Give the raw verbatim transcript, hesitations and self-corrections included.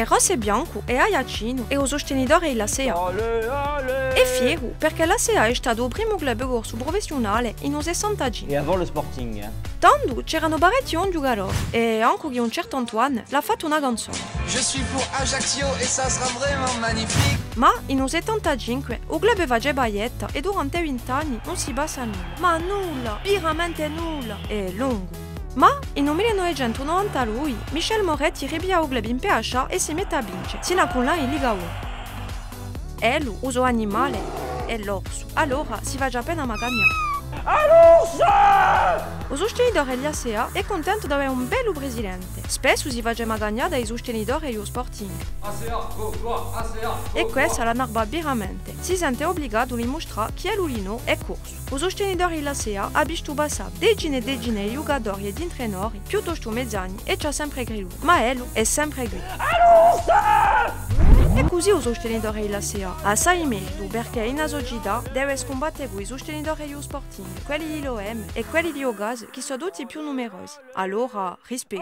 Rossu è biancu hè aiaccinu, hè u sustenitore di l'A C A. Hè fieru, perchè l'A C A hè statu u primu club corsu prufessiunale in u sessantacinque. Et avant le Sporting, hein. Tandu c'eranu parechji ghjucatori, è ancu chì un certu Antoine l'hà fattu una canzona. Je suis pour Ajaccio et ça sera vraiment magnifique. Ma in u settantacinque u club face paglietta è durante vint'anni ùn si passa nulla. Ma nulla, veramente nulla, hè longu. Ma in u mille novecentu novantadui Michel Moretti ripiglia u club in P H A è si mette à vince, sinu à cullà in Liga unu. Ellu, u so animale, hè l'orsu, allora si face appena magagnà. À l'orsu! U sustenitore di l'A C A hè cuntentu d'avè un bellu presidente. Spessu si face magagnà da i sustenitori di u Sporting. A C A, go, go, A C A, go, go. È quessa l'annarba veramente. Si sente ubligatu di mustrà chì ellu dinò hè corsu. U sustenitore di l'A C A hà vistu passà decine è decine di ghjucatori è d'intrenori, piuttostu mezzani, è ci hà sempre cridutu. Ma ellu hè sempre quì. È cusì u sustenitore di l'A C A hà assai meritu, perchè in a so cità deve scumbatte cù i sustenitori di u Sporting, quelli di l'O M è quelli di u Gaz, chì sò tutti più numerosi. Allora, rispettu.